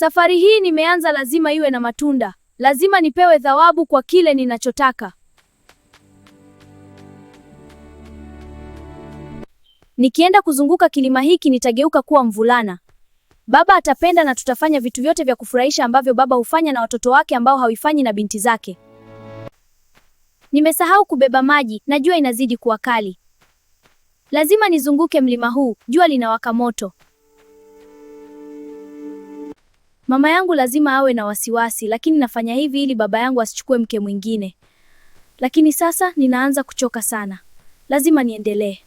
Safari hii nimeanza, lazima iwe na matunda. Lazima nipewe thawabu kwa kile ninachotaka. Nikienda kuzunguka kilima hiki nitageuka kuwa mvulana. Baba atapenda na tutafanya vitu vyote vya kufurahisha ambavyo baba hufanya na watoto wake ambao hawifanyi na binti zake. Nimesahau kubeba maji na jua inazidi kuwa kali. Lazima nizunguke mlima huu, jua linawaka moto. Mama yangu lazima awe na wasiwasi, lakini nafanya hivi ili baba yangu asichukue mke mwingine. Lakini sasa ninaanza kuchoka sana. Lazima niendelee.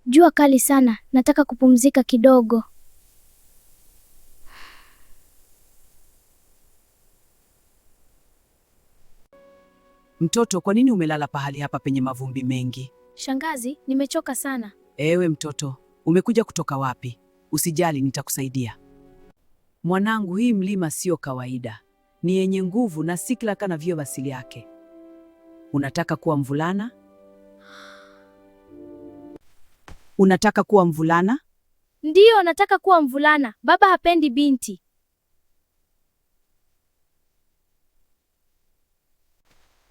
Jua kali sana, nataka kupumzika kidogo. Mtoto, kwa nini umelala pahali hapa penye mavumbi mengi? Shangazi, nimechoka sana. Ewe mtoto, umekuja kutoka wapi? Usijali, nitakusaidia. Mwanangu, hii mlima siyo kawaida, ni yenye nguvu na si kila kanavyo asili yake. Unataka kuwa mvulana? Unataka kuwa mvulana? Ndiyo, nataka kuwa mvulana. Baba hapendi binti.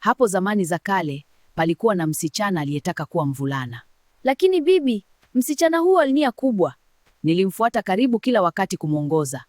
Hapo zamani za kale palikuwa na msichana aliyetaka kuwa mvulana. Lakini bibi, msichana huo alinia kubwa. Nilimfuata karibu kila wakati kumwongoza.